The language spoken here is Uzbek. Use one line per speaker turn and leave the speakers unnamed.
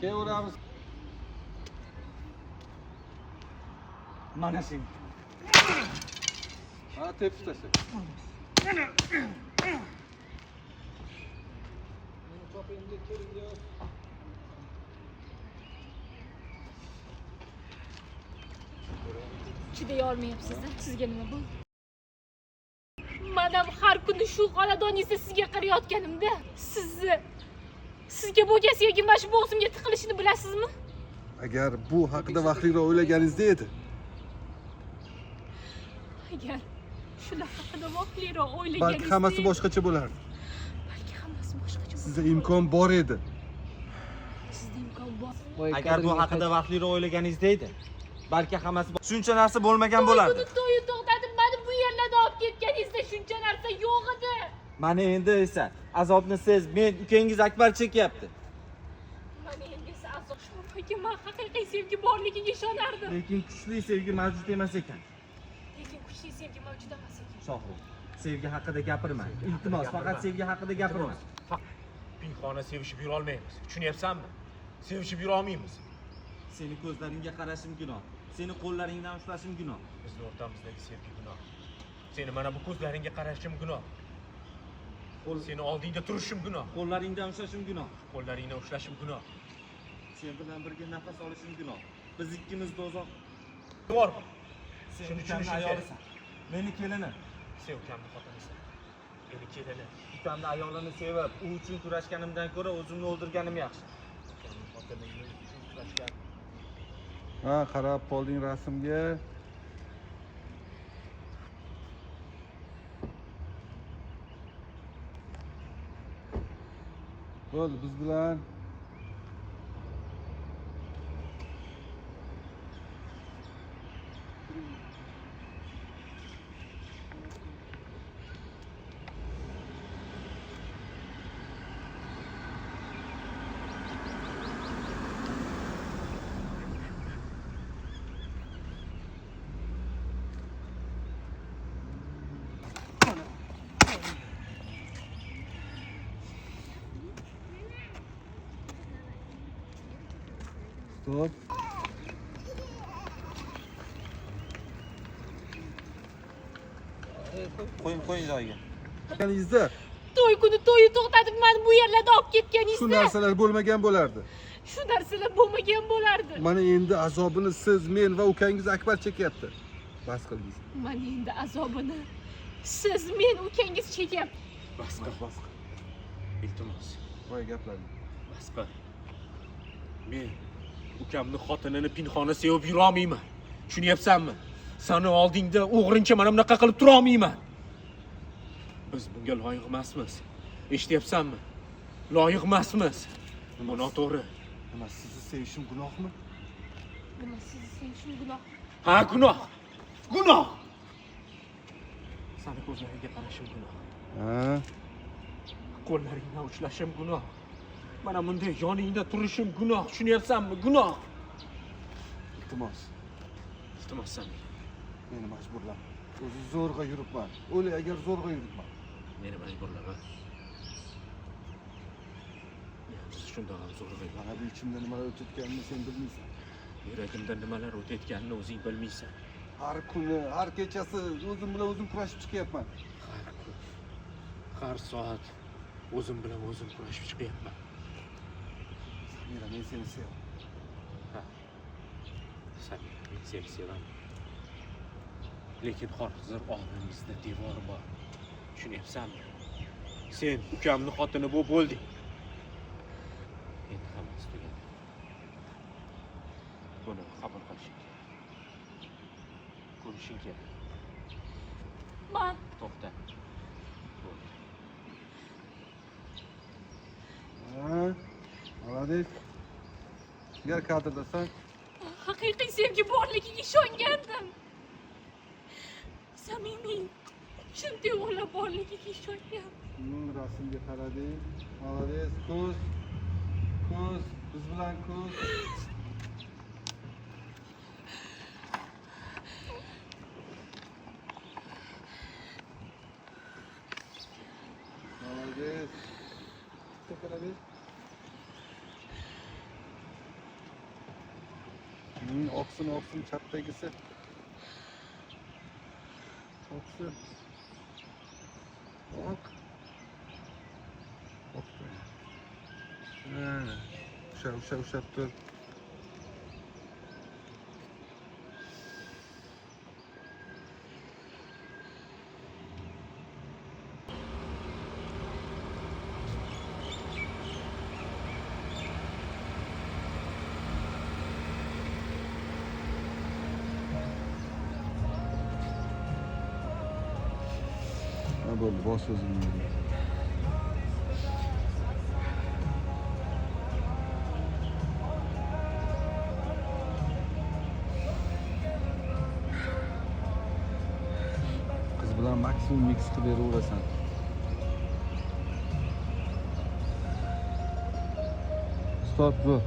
Kelaveramiz.
Mana sen.
Ha, tepib tashla.
Chiday olmayapsiz. Sizga nima bu? Madam har kuni shu xonadoningizda sizga qarayotganimda sizni sizga bo'lgan sevgim mana shu bo'g'zimga tiqilishini bilasizmi?
Agar bu haqida vaqtliroq o'ylaganingizda edi.
Agar shular haqida vaqtliroq o'ylaganingizda
Balki hammasi boshqacha bo'lardi.
Balki hammasi boshqacha bo'lardi.
Sizda imkon bor edi.
Sizda imkon bor.
Agar bu haqida vaqtliroq o'ylaganingizda edi, balki hammasi shuncha narsa bo'lmagan bo'lardi.
To'y kuni to'yi to'xtatib mani bu yerlarda olib ketganingizda shuncha narsa yo'q edi.
Mana endi esa azobni siz, men, ukangiz Akbar chekyapti.
Mana endi esa azob. Aka, man haqiqiy sevgi borligiga ishonardim.
Lekin kuchli sevgi mavjud emas ekan.
Lekin kuchli sevgi mavjud emas ekan.
Shohrux, sevgi haqida gapirma. Iltimos, faqat sevgi haqida gapirma.
Pinxona sevishib yurolmaymiz. Tushunyapsanmi? Sevishib yurolmaymiz.
Seni ko'zlaringga qarashim gunoh. Seni qo'llaringdan ushlashim gunoh.
Bizni o'rtamizdagi sevgi gunoh. Seni mana bu ko'zlaringga qarashim gunoh. Seni oldingda turishim gunoh.
Qo'llaringdan ushlashim gunoh.
Qo'llaringdan ushlashim gunoh.
Sen bilan birga nafas olishim gunoh. Biz ikkimiz do'zax.
Devor bor.
Sen
Shuni
ukamni
tushunishing kerak.
ayolisan. Meni kelinim.
Sen ukamni xotinisan. Meni kelinim.
Ukamni ayolini sevib, u uchun kurashganimdan ko'ra o'zimni o'ldirganim yaxshi.
Ukamni xotini uchun kurashgan.
Ha, qarab qolding rasmga. Bo'ldi, biz bilan Stop.
Qo'ying, qo'ying joyiga.
Ganingizda
To'y kuni to'yi to'xtatib mani bu yerlarda olib
shu
ketganingizda
narsalar bo'lmagan bo'lardi.
shu narsalar bo'lmagan bo'lardi.
Mana endi azobini siz, men va ukangiz Akbar chekyapti. Bas qildingiz.
Mana endi azobini siz, men, ukangiz chekyapti.
Bas qil.
Bas qil.
Iltimos.
Voy gaplarni.
Bas qil. Men ukamni xotinini pinxona sevib yurolmayman. Tushunyapsanmi? Sani oldingda o'g'rincha mana bunaqa qilib turolmayman. Biz bunga loyiq emasmiz. Eshityapsanmi? Loyiq emasmiz. Bu noto'g'ri.
Nima, sizni sevishim gunohmi?
Nima, sizni sevishim gunoh?
Ha, gunoh. Gunoh. Sani ko'zlaringga qarashim gunoh.
Ha.
Qo'llaringdan ushlashim gunoh. Mana bunday yoningda turishim gunoh. Tushunyapsanmi? Gunoh.
Iltimos,
Iltimos Samir.
meni majburlama. O'zi zo'rg'a yuribman. O'lay agar zo'rg'a yuribman.
Meni majburlama. Biz shundoq ham zo'rg'a yuribmiz.
Mana bu ichimda nimalar o'tayotganini sen bilmaysan.
Yuragimda nimalar o'tayotganini o'zing bilmaysan.
Har kuni, har kechasi o'zim bilan o'zim kurashib chiqyapman.
Har kun, har soat o'zim bilan o'zim kurashib chiqyapman.
Samira, men seni sevaman.
Ha. Samira, men seni sevaman. Lekin hozir oldimizda devor bor. Tushunyapsanmi? Sen ukamni xotini bo'lib bo'lding. Endi hammasi tugadi. Buni qabul qilishing kerak. Ko'rishing kerak.
Man
To'xta. Bo'ldi.
Ha. Молодец. Agar kadrdasan,
haqiqiy sevgi borligiga ishongandim. Samimiy, chin tuyg'ular borligiga ishongandim.
Rasmga qarading. Молодец. Ko'z. Ko'z, biz bilan ko'z. Молодец. Bitta qarab. Oqsin, oqsin chapdagisi. Oqsin. Oq. Oq. Ha. Usha, usha, ushlab tur. Ha, bo'ldi, bos o'zingni. Qiz bilan maksimum mix qilib beraverasan. Stop, bu.